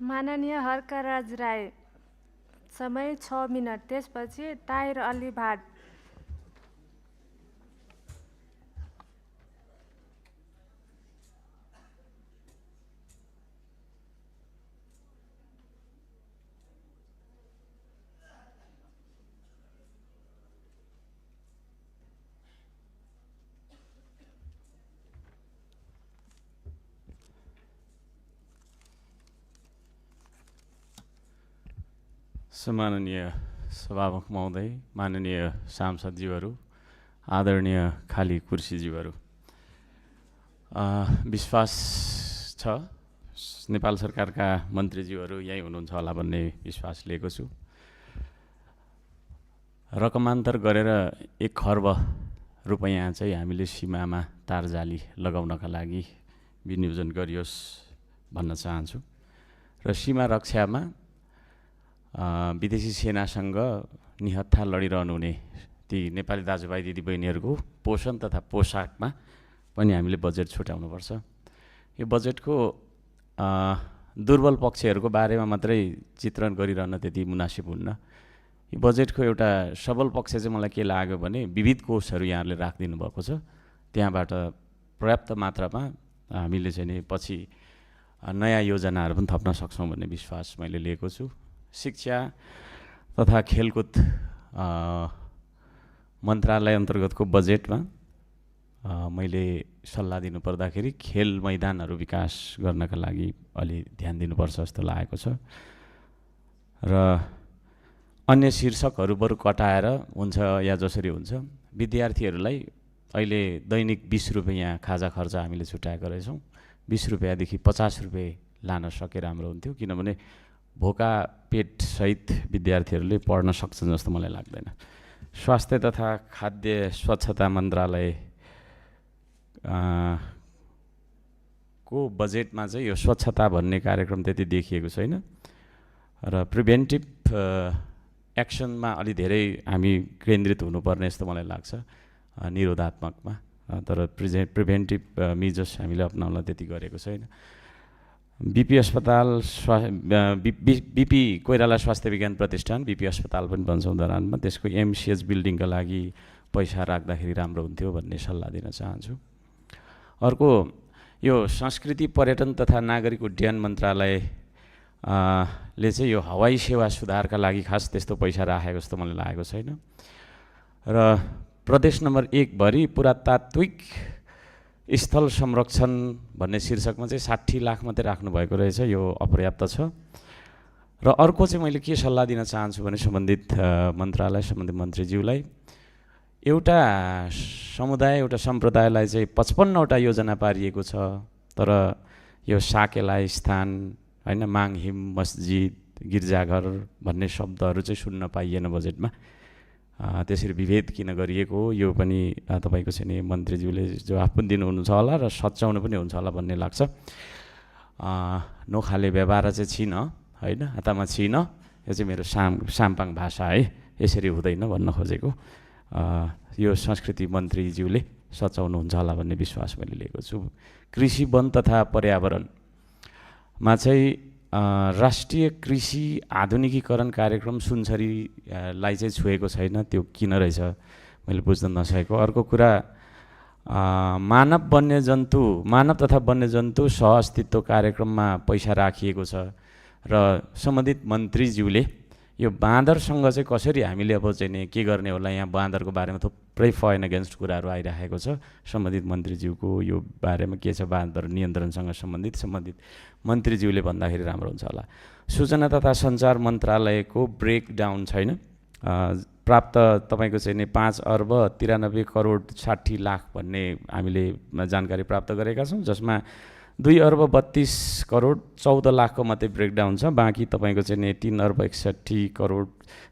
माननीय हर्कराज राई, समय 6 मिनट। त्यसपछि ताहिर अली भाट। सम्माननीय सभामुख महोदय, माननीय सांसदज्यूहरू, आदरणीय खाली कुर्सीज्यूहरू, विश्वास छ नेपाल सरकारका मन्त्रीज्यूहरू यही हुनुहुन्छ होला भन्ने विश्वास लिएको छु। रकमान्तर गरेर 1 खर्ब रुपैयाँ चाहिँ हामीले सीमामा तारजाली लगाउनका लागि विनियोजन गरियोस् भन्न चाहन्छु र सीमा रक्षामा विदेशी सेनासँग निहत्था लडिरहनु हुने ती नेपाली दाजुभाइ दिदीबहिनीहरूको पोषण तथा पोसाकमा पनि हामीले बजेट छुट्याउनुपर्छ। यो बजेटको दुर्बल पक्षहरूको बारेमा मात्रै चित्रण गरिरहन त्यति मुनासिब हुन्न। यो बजेटको एउटा सबल पक्ष चाहिँ मलाई के लाग्यो भने विविध कोषहरू यहाँहरूले राखिदिनु भएको छ, त्यहाँबाट पर्याप्त मात्रामा हामीले चाहिँ नि पछि नयाँ योजनाहरू पनि थप्न सक्छौँ भन्ने विश्वास मैले लिएको छु। शिक्षा तथा खेलकुद मन्त्रालय अन्तर्गतको बजेटमा मैले सल्लाह दिनु पर्दाखेरि खेल मैदानहरू विकास गर्नका लागि अलि ध्यान दिनुपर्छ जस्तो लागेको छ र अन्य शीर्षकहरू बरु कटाएर हुन्छ या जसरी हुन्छ। विद्यार्थीहरूलाई अहिले दैनिक 20 रुपैयाँ खाजा खर्च हामीले छुट्याएको रहेछौँ। 20 रुपैयाँदेखि 50 रुपैयाँ लान सके राम्रो हुन्थ्यो, किनभने भोका पेटसहित विद्यार्थीहरूले पढ्न सक्छन् जस्तो मलाई लाग्दैन। स्वास्थ्य तथा खाद्य स्वच्छता मन्त्रालय को बजेटमा चाहिँ यो स्वच्छता भन्ने कार्यक्रम त्यति देखिएको छैन र प्रिभेन्टिभ एक्सनमा अलि धेरै हामी केन्द्रित हुनुपर्ने जस्तो मलाई लाग्छ निरोधात्मकमा, तर प्रिभेन्टिभ मिजर्स हामीले अपनाउन त्यति गरेको छैन। बीपी अस्पताल बीपी कोइराला स्वास्थ्य विज्ञान प्रतिष्ठान बीपी अस्पताल पनि बन्छ उदाहरणमा, त्यसको एमसिएच बिल्डिङका लागि पैसा राख्दाखेरि राम्रो हुन्थ्यो भन्ने सल्लाह दिन चाहन्छु। अर्को यो संस्कृति पर्यटन तथा नागरिक उड्डयन मन्त्रालय ले चाहिँ यो हवाई सेवा सुधारका लागि खास त्यस्तो पैसा राखेको जस्तो मलाई लागेको छैन र प्रदेश नम्बर 1 भरि पुरातात्विक स्थल संरक्षण भन्ने शीर्षकमा चाहिँ 60 लाख मात्रै राख्नु भएको रहेछ, यो अपर्याप्त छ। र अर्को चाहिँ मैले के सल्लाह दिन चाहन्छु भने सम्बन्धित मन्त्रालय सम्बन्धित मन्त्रीज्यूलाई एउटा समुदाय एउटा सम्प्रदायलाई चाहिँ 55 वटा योजना पारिएको छ, तर यो साकेला स्थान हैन माङहिम मस्जिद गिर्जाघर भन्ने शब्दहरू चाहिँ सुन्न पाइएन बजेटमा। त्यसरी विभेद किन गरिएको हो यो पनि तपाईको चाहिँ नि मन्त्रीज्यूले जवाफ पनि दिनुहुन्छ होला र सच्याउनु पनि हुन्छ होला भन्ने लाग्छ। नोखाले व्यवहार चाहिँ छिन हैन, हातामा छिन, यो चाहिँ मेरो साम्पाङ भाषा है, यसरी हुँदैन भन्न खोजेको। यो संस्कृति मन्त्रीज्यूले सच्याउनुहुन्छ होला भन्ने विश्वास मैले लिएको छु। कृषि वन तथा पर्यावरणमा चाहिँ राष्ट्रिय कृषि आधुनिकीकरण कार्यक्रम सुनसरीलाई चाहिँ छुएको छैन, त्यो किन रहेछ मैले बुझ्न नसकेको। अर्को कुरा मानव तथा वन्यजन्तु सहअस्तित्व कार्यक्रममा पैसा राखिएको छ र सम्बन्धित मन्त्रीज्यूले यो बाँदरसँग चाहिँ कसरी हामीले अब चाहिँ नि के गर्ने होला, यहाँ बाँदरको बारेमा थुप्रै फर एन्ड अगेन्स्ट कुराहरू आइरहेको छ। सम्बन्धित मन्त्रीज्यूको यो बारेमा के छ बाँदर नियन्त्रणसँग सम्बन्धित मन्त्रीज्यूले भन्दाखेरि राम्रो हुन्छ होला। सूचना तथा सञ्चार मन्त्रालयको ब्रेकडाउन छैन, प्राप्त तपाईँको चाहिँ नि 5 अर्ब 93 करोड 60 लाख भन्ने हामीले जानकारी प्राप्त गरेका छौँ, जसमा 2 अर्ब 32 करोड 14 लाखको मात्रै ब्रेकडाउन छ। बाँकी तपाईँको चाहिँ नि 3 अर्ब 61 करोड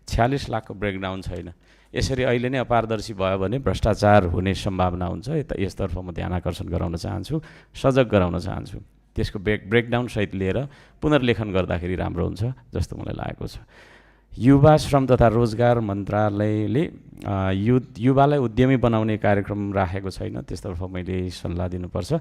46 लाखको ब्रेकडाउन छैन। यसरी अहिले नै अपारदर्शी भयो भने भ्रष्टाचार हुने सम्भावना हुन्छ। यसतर्फ म ध्यान आकर्षण गराउन चाहन्छु, सजग गराउन चाहन्छु। त्यसको ब्रेकडाउन सहित लिएर पुनर्लेखन गर्दाखेरि राम्रो हुन्छ जस्तो मलाई लागेको छ। युवा श्रम तथा रोजगार मन्त्रालयले युवालाई उद्यमी बनाउने कार्यक्रम राखेको छैन, त्यसतर्फ मैले सल्लाह दिनुपर्छ।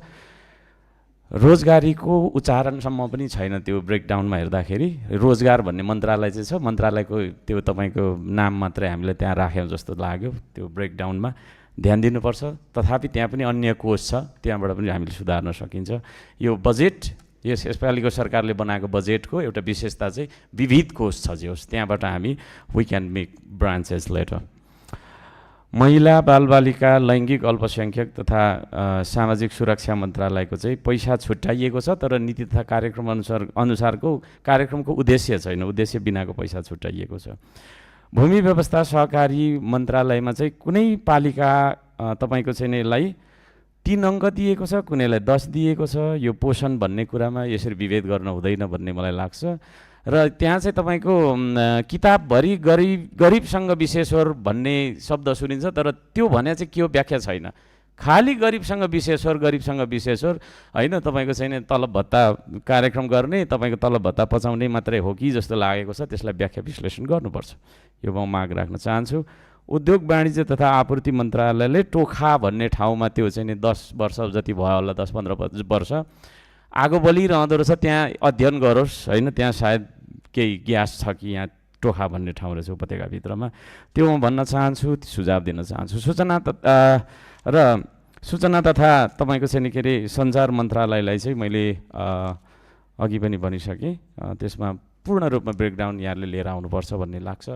रोजगारीको उच्चारणसम्म पनि छैन त्यो ब्रेकडाउनमा हेर्दाखेरि। रोजगार भन्ने मन्त्रालय चाहिँ छ, मन्त्रालयको त्यो तपाईँको नाम मात्रै हामीले त्यहाँ राख्यौँ जस्तो लाग्यो। त्यो ब्रेकडाउनमा ध्यान दिनुपर्छ। तथापि त्यहाँ पनि अन्य कोष छ, त्यहाँबाट पनि हामीले सुधार्न सकिन्छ। यो बजेट, यसपालिको सरकारले बनाएको बजेटको एउटा विशेषता चाहिँ विविध कोष छ जे होस्, त्यहाँबाट हामी we can make branches later. महिला बालबालिका लैङ्गिक अल्पसङ्ख्यक तथा सामाजिक सुरक्षा मन्त्रालयको चाहिँ पैसा छुट्याइएको छ, तर नीति तथा कार्यक्रम अनुसारको कार्यक्रमको उद्देश्य छैन, उद्देश्य बिनाको पैसा छुट्याइएको छ। भूमि व्यवस्था सहकारी मन्त्रालयमा चाहिँ कुनै पालिका तपाईँको चाहिँ यसलाई 3 अङ्क दिएको छ, कुनैलाई 10 दिएको छ। यो पोषण भन्ने कुरामा यसरी विभेद गर्न हुँदैन भन्ने मलाई लाग्छ। र त्यहाँ चाहिँ तपाईँको किताबभरि गरिबसँग विशेश्वर भन्ने शब्द सुनिन्छ, तर त्यो भने चाहिँ के हो व्याख्या छैन। खालि गरिबसँग विशेश्वर होइन, तपाईँको चाहिँ तलब भत्ता कार्यक्रम गर्ने, तपाईँको तलब भत्ता पचाउने मात्रै हो कि जस्तो लागेको छ। त्यसलाई व्याख्या विश्लेषण गर्नुपर्छ, यो म माग राख्न चाहन्छु। उद्योग वाणिज्य तथा आपूर्ति मन्त्रालयले टोखा भन्ने ठाउँमा त्यो चाहिँ 10 वर्ष जति भयो होला, 10-15 वर्ष आगो बलिरहँदो रहेछ, त्यहाँ अध्ययन गरोस् होइन। त्यहाँ सायद केही ग्यास छ कि यहाँ टोखा भन्ने ठाउँ रहेछ उपत्यकाभित्रमा, त्यो म भन्न चाहन्छु, सुझाव दिन चाहन्छु। सूचना तथा तपाईँको चाहिँ के अरे सञ्चार मन्त्रालयलाई चाहिँ मैले अघि पनि भनिसकेँ, त्यसमा पूर्ण रूपमा ब्रेकडाउन यहाँले लिएर आउनुपर्छ भन्ने लाग्छ।